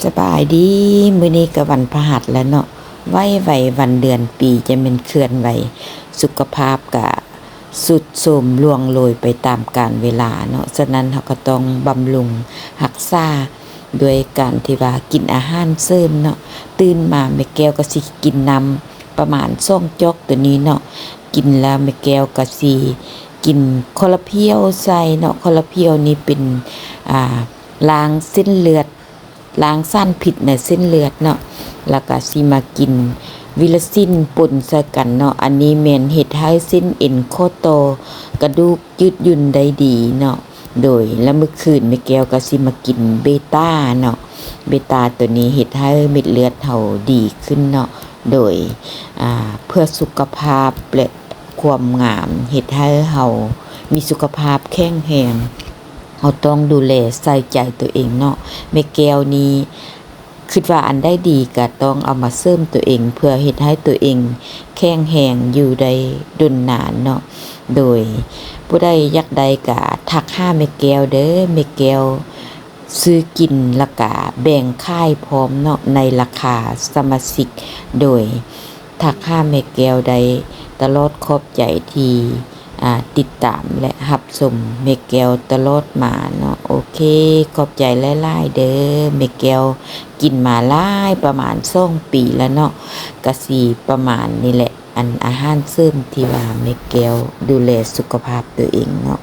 ສະບາຍດີ, ມື້ນີ້ກໍວັນພະຫັດແລ້ວເນາະ, ໄວໆ ວັນເດືອນປີຈະແມ່ນເຄື່ອນໄຫວ, ສຸຂະພາບກະຊຸດໂຊມລ່ວງໂລຍໄປຕາມການເວລາເນາະ, ສະນັ້ນເຮົາກໍຕ້ອງບຳລຸງຮັກສາດ້ວຍການທີ່ວ່າກິນອາຫານເສີມເນາະ. ຕື່ນມາແມ່ແກ້ວກໍຊິກິນນ້ຳປະມານສອງຈອກໂຕນີ້ເນາະ, ກິນແລ້ວແມ່ແກ້ວກໍຊິກິນຄໍລາພຽວໃສ່ເນາະ, ຄໍລາພຽວນີ້ເປັນ ອ່າ ລ້າງເສັ້ນເລືອດ ລ້າງສານພິດໃນເສັ້ນເລືອດເນາະ, ແລ້ວກະຊິມາກິນວິລາຊິນປົນໃສ່ກັນເນາະ. ອັນນີ້ແມ່ນເຮັດໃຫ້ເສັ້ນເອັນຂໍ້ຕໍ່ກະດູກຢືດຫຍຸ້ນໄດ້ດີເນາະ. ໂດຍ ແລະ ມື້ຄືນແມ່ແກ້ວກະຊິມາກິນເບຕາເນາະ, ເບຕາໂຕນີ້ເຮັດໃຫ້ເມັດເລືອດເຮົາດີຂຶ້ນເນາະ. ໂດຍ ອ່າ ເພື່ອສຸຂະພາບ ແລະ ຄວາມງາມ, ເຮັດໃຫ້ເຮົາມີສຸຂະພາບແຂງແຮງ. ເຮົາຕ້ອງດູແລໃສ່ໃຈຕົວເອງເນາະ. ແມ່ແກ້ວນີ້ຄິດວ່າອັນໃດດີກະຕ້ອງເອົາມາເສີມຕົວເອງ ເພື່ອເຮັດໃຫ້ຕົວເອງແຂງແຮງຢູ່ໄດ້ດົນນານເນາະ. ໂດຍ ຜູ້ໃດຢາກໄດ້ກະທັກຫາແມ່ແກ້ວເດີ, ແມ່ແກ້ວຊື້ກິນ ແລ້ວກະແບ່ງຂາຍພ້ອມເນາະ ໃນລາຄາສະມາຊິກ. ໂດຍ ທັກຫາແມ່ແກ້ວໄດ້ຕະຫຼອດ. ຂອບໃຈທີ່ ອ່າ ຕິດຕາມ ແລະ ຮັບຊົມແມ່ແກ້ວຕະຫຼອດມາເນາະ. ໂອເຄ ຂອບໃຈຫຼາຍໆເດີ. ແມ່ແກ້ວກິນມາຫຼາຍປະມານສອງປີແລ້ວເນາະ, ກະຊິປະມານນີ້ແຫຼະ ອັນອາຫານເສີມທີ່ວ່າແມ່ແກ້ວດູແລສຸຂະພາບຕົວເອງເນາະ.